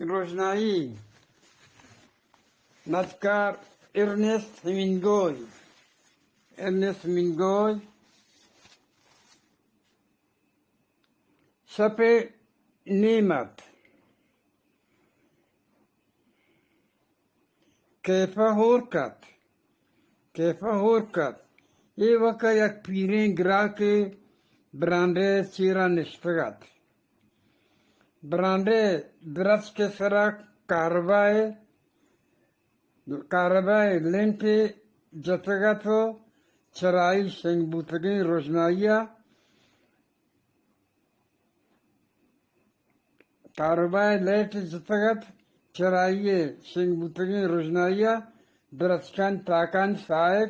روژنائی، ندکار ارنست ہیمنگوئے۔ ارنست ہیمنگوئے، شپ ءِ نیم ات۔ کیف ءَ ہور کت۔ کیف ءَ ہور کت۔ اے وک ءَ یک پیریں گراکے برانڈے ءِ چیر ءَ نشتگ ات۔ برانڈے ءِ درچک ءِ سر ءَ کاربہ ءِ، کاربہ ءِ لینٹے جتگ ات ءُ چرائی شنگ بوتگیں روژنائی ءَ کاربہ ءِ لائٹ جتگ ات، چرائی ءِ شنگ بوتگیں روژنائی ءَ درچکانی تاکانی ساہگ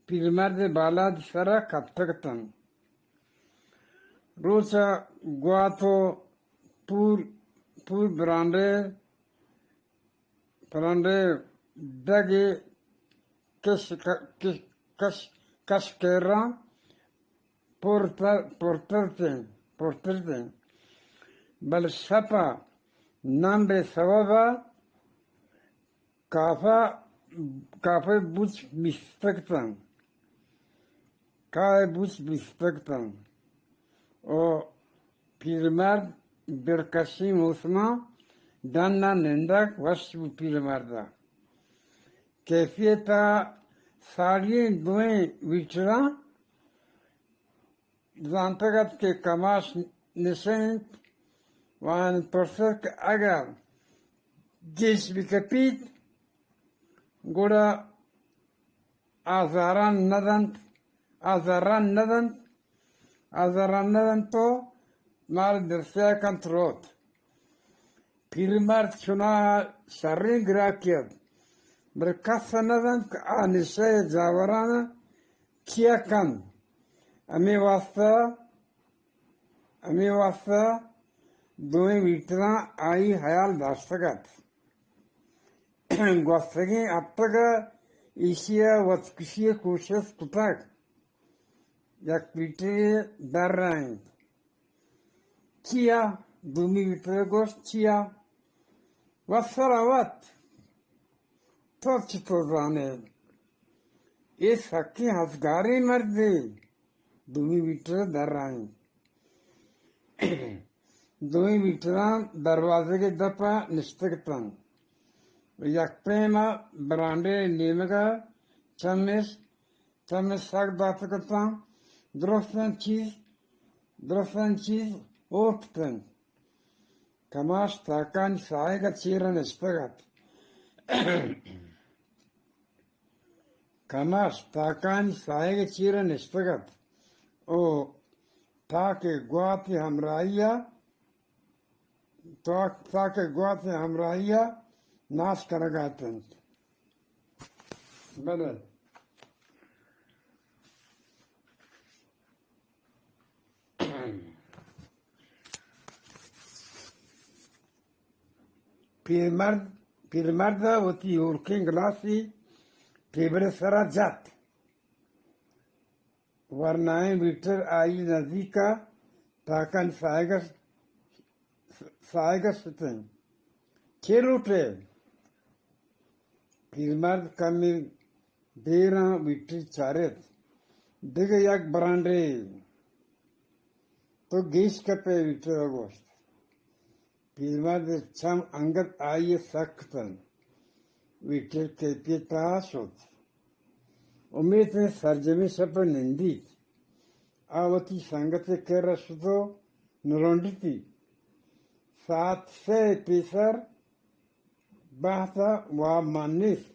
پیرمرد ءِ بالاد ءِ سر ءَ کپتگ اتنت۔ روچ ءَ گوات ءُ پور، پور برانڈے، برانڈے ڈگ ءِ کش، کش، کش، کش کیراں پرتر، پرترتیں، پرترتیں۔ بلے شپ ءَ نمب ءِ سوب ءَ کاف ءَ، کاف ءِ بوچ بیستگ اتنت۔ کاہ ءِ بوچ بیستگ اتنت۔ او پیرمرد برکشی موسماں ڈن ءَ نندگ وش بو پیرمرد ءَ۔ کیفیت ءَ ساڑی ئیں دوئیں ویٹراں زانتگ ات کہ کماش نشہ انت، و آیان پرسیت کہ اگاں گیش بکپیت، گڑا آزاران ندنت، آزاران ندنت، آزاران ندنت و مارا درسیا کنت روت۔ پیرمرد چناہا شریں گراکے ات، بلے کس ءَ نہ زانت کہ آ نشہ ءِ جاوراں چیا کنت۔ ہمے واسطہ، ہمے واسطہ دوئیں ویٹراں آئی ہیال داشتگ ات۔ گوستگیں ہپتگ ءَ ایشی ءَ وتکشی ءِ کوشست کتگ۔ یک ویٹرے درائینت۔ چیا؟ دومی ویٹر ءَ گوشت، چیا؟ وت سر ءَ وت۔ تو چتو زانے؟ اے سکیں ہزگاریں مردے۔ دومی ویٹر ءَ درائینت۔ دوئیں ویٹراں دروازگ ءِ دپ ءَ نشتگ اتنت۔ یک پیم ءَ برانڈے ءِ نیمگ ءَ چم اش، چم اش سک داتگ اتاں۔ درستاں چیز، درستاں چیز اوپت انت۔ کماش تاکانی ساہگ ءِ چیر ءَ نشتگ ات۔ کماش تاکانی ساہگ ءِ چیر ءَ نشتگ ات او تاک ءِ گوات ءِ ہمراہی ءَ، تاک، تاک ءِ گوات ءِ ہمراہی ءَ ناچ کنگ ءَ اتنت۔ بلے پیرمرد، پیرمرد ءَ وتی ہورکیں گلاسی ٹیبل ءِ سرا جت۔ ورنائیں ویٹر آئی نزیک ءَ تاکانی ساہگ ءَ، ساہگ ءَ شتیں۔ چے لوٹ ئے؟ پیرمرد کمے دیراں ویٹر چارت۔ دگہ یک برانڈے۔ تو گیش کپ ئے، ویٹر ءَ گوشت۔ پیرمرد ءِ چم انگت آئی ءَ سک اتنت۔ ویٹر کیپی ءِ تہا شت۔ امیت انت سرجمیں شپ ءَ نندیت۔ آ وتی سنگت ءِ کر ءَ شت ءُ نرونڈتی۔ ساعت سئے ءِ پیسر بہت ءَ واب مان نیست۔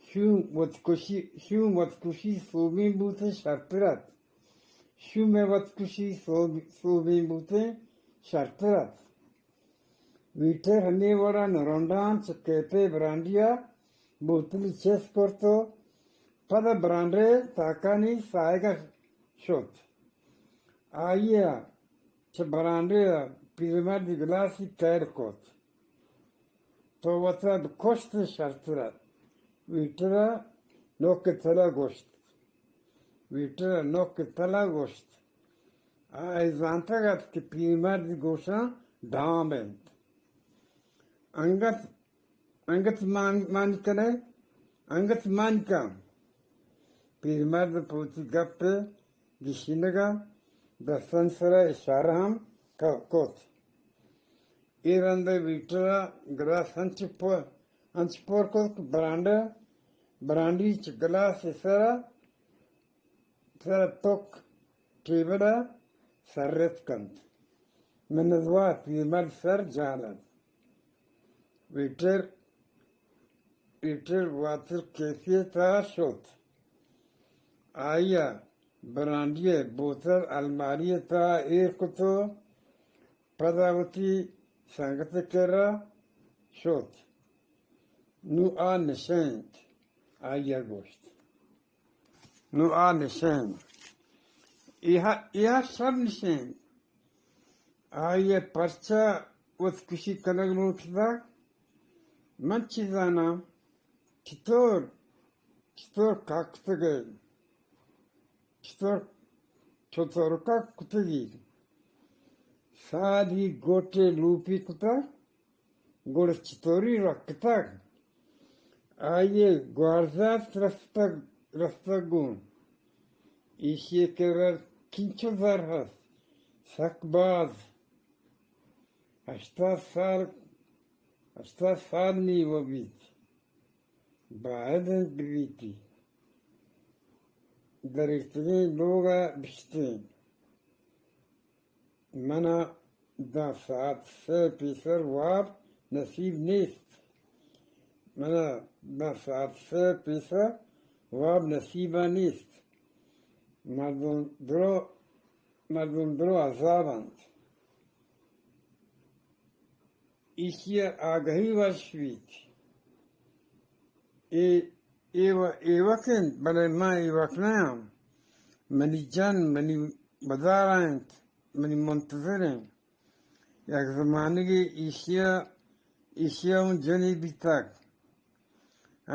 شوم وتکشی، شوم وتکشی سوبین بوتیں شرتر ات۔ شوم ءِ وتکشی سوب، سوبین بوتیں شرتر ات۔ ویٹر ہمے وڑ ءَ نرونڈان چہ کیپ ءِ برانڈی ءَ بوتلی چست کرت ءُ پد ءَ برانڈے ءِ تاکانی ساہگ ءَ شت۔ آئی ءَ چہ برانڈے ءَ پیرمردی گلاسی کئیر کت۔ تو وت ءَ بکشت شرتر ات۔ ویٹر ءَ نوک تل ءَ گوشت۔ ویٹر ءَ نوک تل ءَ گوشت۔ آ اے زانتگ ات کہ پیرمردی گوشاں ڈام انت۔ انگت، انگت مان، مانی کنے، انگت مانی کن۔ پیرمرد پہ وتی گپ ءِ گیشینگ ءَ دستانی سرا اشارہ ہم ک-، کت۔ اے رند ءَ ویٹر ءَ گلاس انچو پر، انچو پر کت کہ برانڈہ، برانڈی چہ گلاس ءِ سرا سر ءَ تک ٹیبل ءَ سر رت کنت۔ منت وار پیرمرد سر جان ات۔ ویٹر، ویٹر واتر کیفی ءِ تہا شت۔ آئی ءَ برانڈی ءِ بوتل الماری ءِ تہا ایر کت ءُ پدا وتی سنگت ءِ کرا شت۔ نوں آ نشینت، آئی ءَ گوشت۔ نوں آ نشین۔ اے ہا، اے ہا شر نشین۔ آئی ءَ پرچا وت کشی کنگ لوٹتگ؟ من چی زاناں؟ چطور، چطور کاکتگ ئے؟ چطور، چطور کاکتگی؟ سادی گوٹے لوپی کتگ؟ گڑا چطوری رکتگ؟ آئی ءِ گوارزات رستگ، رستگ گوں۔ ایشی ءِ کرا چنچو زر ہست؟ سک باز۔ ہشتاد سال، ہشتاد سال نی و بیت۔ باید انت ببیتی۔ درستگیں لوگ ءَ بشتیں۔ من ءَ داں ساعت سے پیسر واب نصیب نیست۔ من ءَ داں ساعت سے پیسر واب نصیب ءَ نیست۔ مردم درو، مردم درو عذاب انت۔ ایشی ءَ آگہی وش بیت۔ اے، اے و-، ایوک انت، بلے من ایوک نہ آں۔ منی جن منی ودار ءَ انت، منی منتظر انت۔ یک زمانگے ایشی ءَ، ایشی ءَ اوں جنے بیتگ۔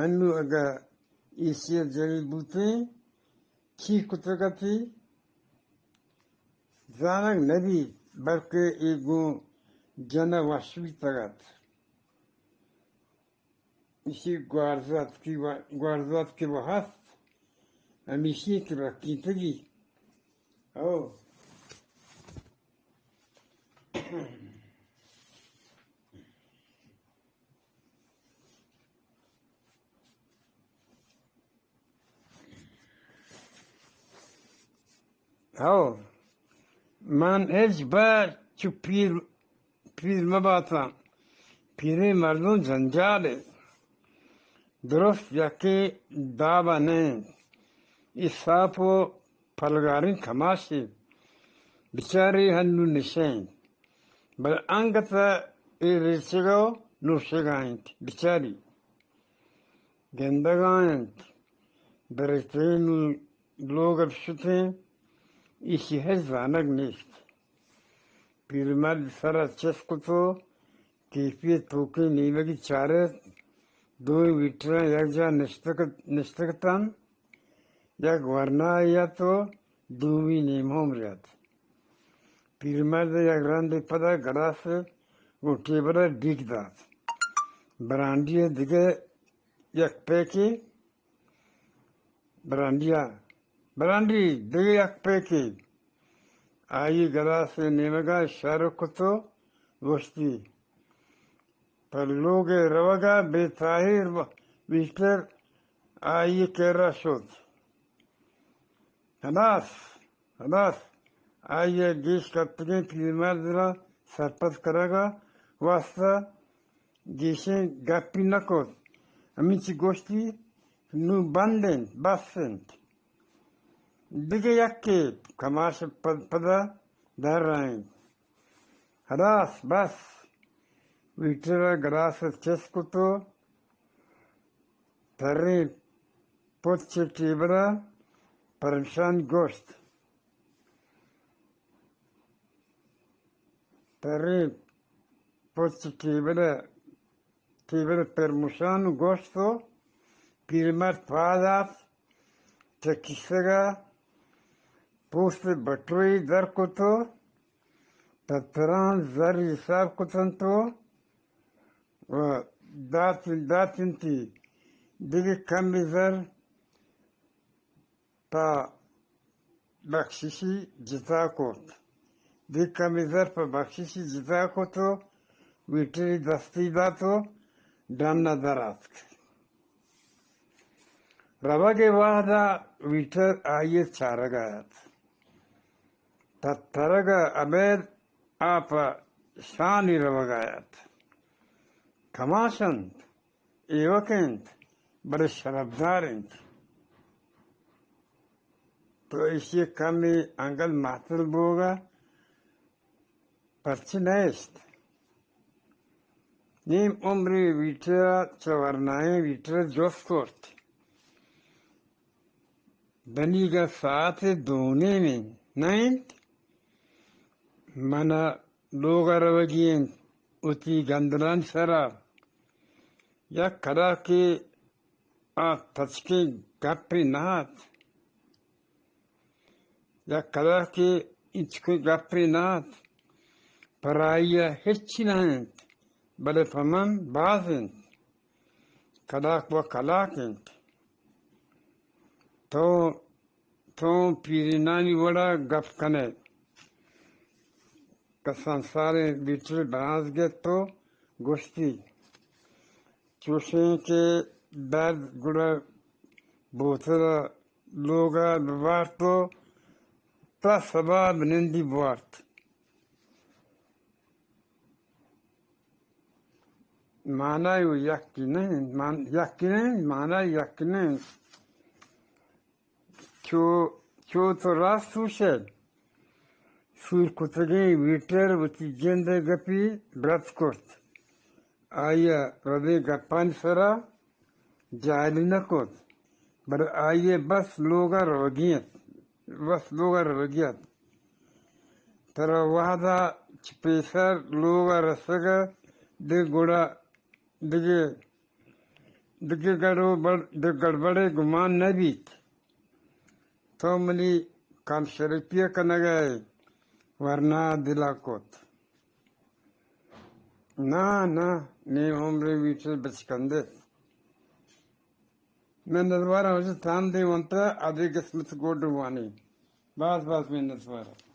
انوں اگاں ایشی ءَ جنے بوتیں، چی کتگ اتی؟ زانگ نہ بیت، بلکہ اے گوں جن ءَ وش بیتگ ات۔ ایشی گوارزاتکی و-، گوارزاتکی و ہست، ہمیشی کہ رکینتگی۔ او۔ ہو، من ہچ بر چو پیر، پیر مباتاں۔ پیریں مردم جنجالے۔ درست یکے دابا نہ انت۔ اے ساپ و پلگاریں کماشے۔ بچارے ہنو نشہ انت۔ بلے انگت اے ریچگا و نوشگا انت۔ بچاری۔ گندگا انت۔ درستگیں لوگ ءَ بشتیں، ایشی ہچ زانگ نیست۔ پیرمرد سر ءَ چست کت و کیپی ءِ توکیں نیمگی چارت، دوئیں ویٹراں یک جاہ نشتگ، نشتگ اتنت۔ یک ورنایے ات و دومی نیم عمرے ات۔ پیرمرد ءَ یک رندے پدا گلاس گوں ٹیبل ءَ ڈیک دات۔ برانڈی ءَ دگہ یک پیکے، برانڈی ءَ، برانڈی دگہ یک پیکے۔ آئی گلاس ءِ نیمگ ءَ اشارہ کت و گوشتی، پہ لوگ ءِ روگ ءَ بے تاہیر ویٹر آئی ءِ کرا شت۔ ہلاس، ہلاس، آئی ءَ گیش کپتگیں پیرمرد را سرپد کنگ ءِ واستہ گیشیں گپی نہ کت۔ ہمینچی گوشتی، نوں بند انت، بس انت۔ دگہ یکے کماش ءِ پد، پدا درائینت۔ ہلاس، بس۔ ویٹر ءَ گلاس ءَ چست کت و تریں پچ ءِ ٹیبل ءَ پرمشان گوشت۔ تریں پچ ءِ ٹیبل ءَ، ٹیبل ءَ پرمشان گوشت و پیرمرد پاد آت، چہ کیسگ ءَ پوست ءِ بٹوئی در کت و پتراں زر حساب کتنت و و دات، داتنتی، دگہ کمی زر پہ بخششی جتا کرت۔ دگہ کمی زر پہ بخششی جتا کرت و ویٹری دستی دات و ڈن ءَ در آتک۔ روگ ءِ وہد ءَ ویٹر آئی ءِ چارگ ءَ ات۔ تترگ ءَ ابید آ پہ شانی روگ ءَ ات۔ کماش انت، ایوک انت، بلے شرپدار انت۔ تو ایشی ءَ کمے انگت مہتل بوگ ءَ پرچہ نہ اشت؟ نیم عمریں ویٹر ءَ چہ ورنائیں ویٹر ءَ جست کرت، دنیگا ساعت دو نیم نہ انت؟ من ءَ لوگ ءَ روگی انت، وتی گندلانی سرا۔ یک کلاکے آ تچکیں گپے نہ ات، یک کلاکے انچکیں گپے نہ ات۔ پر آئی ءَ ہچی نہ انت، بلے پہ من باز انت۔ کلاک و کلاک انت۔ تو، تو پیرینانی وڑا گپ کنے۔ کسان ساریں بیٹر براز گپت و گوشتی، چوشیں کہ درد گڑا بوتل ءَ لوگ ءَ ببارت و تا سبا بنندی بوارت۔ معنی و یکی نہ انت، مان-، یکی نہ انت، معنی یکی نہ انت۔ چو، چو تو راست گوشئے، سور کتگیں ویٹر وتی جند ءِ گپی رد کرت۔ آئی ءَ ردیں گپانی سرا جاہلی نہ کت، بلے آئی ءَ بس لوگ ءَ روگی ات، بس لوگ ءَ روگی ات۔ ترا وہد ءَ چہ پیسر لوگ ءَ رسگ ءَ دگہ گڑا دگہ، دگہ گڑ و بڑ-، دگہ گڑبڑے گمان نہ بیت۔ تو منی کم شرپی ءَ کنگ ءَ ئے، ورنا دل ءَ کت۔ ناں، ناں، نیم عمریں ویٹر بچکندے۔ منتوار آں، تام دے ونتہ، ادے قسمت گوڈ وانی۔ باز باز منتوار آں۔